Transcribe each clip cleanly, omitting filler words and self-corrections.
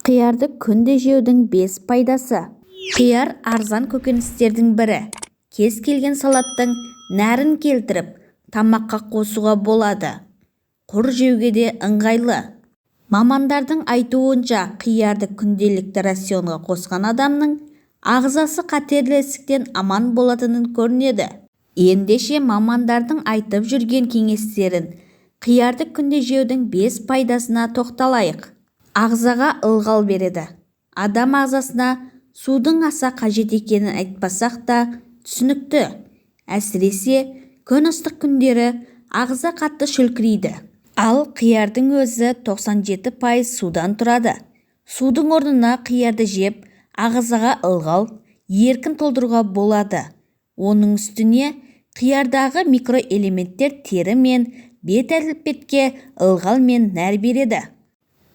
Қиярды күнде жеудің 5 пайдасы. Қияр арзан көкөністердің бірі. Кез келген салаттың нәрін келтіріп, тамаққа қосуға болады. Құр жеуге де ыңғайлы. Мамандардың айтуынша, қиярды күнделікті рационға қосқан адамның ағзасы қатерлі ісіктен аман болатын көрінеді. Ендеше мамандардың айтып жүрген кеңестерін, қиярды күнде жеудің 5 пайдасына тоқталайық. Ағзаға ылғал береді. Адам ағзасына судың аса қажет екенін айтпасақ та түсінікті. Әсіресе күн ыстық күндері ағза қатты шөлкірейді. Ал қиярдың өзі 97% судан тұрады. Судың орнына қиярды жеп, ағзаға ылғал еркін толтыруға болады. Оның үстіне қиярдағы микроэлементтер тері мен бет әлпетке ылғал мен нәр береді.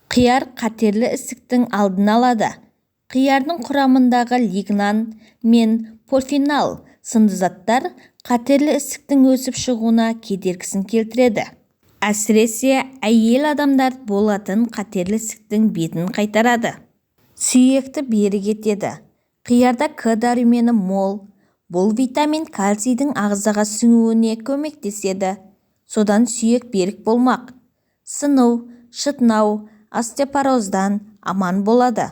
Қияр қатерлі ісіктің алдын алады. Қиярдың құрамындағы лигнан мен полифенол сынды заттар қатерлі ісіктің өсіп шығуына кедергісін келтіреді. Әсіресе әйел адамдар болатын қатерлі ісіктің бетін қайтарады. Сүйекті берік етеді. Қиярда К дәрумені мол. Бұл витамин кальцийдің ағзаға сіңуіне көмектеседі. Содан сүйек берік болмақ. Сыну, шытынау, остеопороздан аман болады.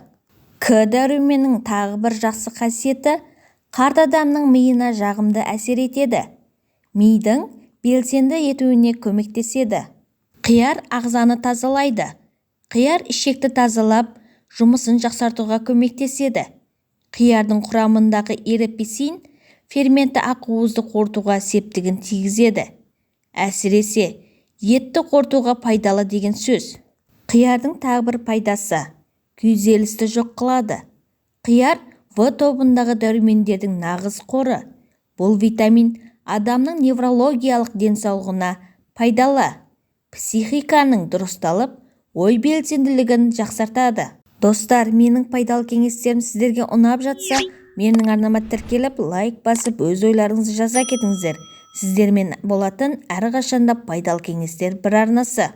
К дәруменінің тағы бір жақсы қасиеті қарт адамның миына жағымды әсер етеді. Мидың белсенді етуіне көмектеседі. Қияр ағзаны тазалайды. Қияр ішекті тазалап, жұмысын жақсартуға көмектеседі. Қиярдың құрамындағы эрипсин ферменті ақуызды қорытуға септігін тигізеді. Әсіресе етті қорытуға пайдалы деген сөз. Қиярдың тағы бір пайдасы күйзелісті жоқ қылады. Қияр В тобындағы дәрумендердің нағыз қоры. Бұл витамин адамның неврологиялық денсаулығына пайдалы. Психиканың дұрысталып, ой белсенділігін жақсартады. Достар, менің пайдалы кеңестерім сіздерге ұнап жатса, менің арнама тіркеліп, лайк басып, өз ойларыңызды жаза кетіңіздер. Сіздермен болатын әрқашанда пайдалы кеңестер бір арнасы.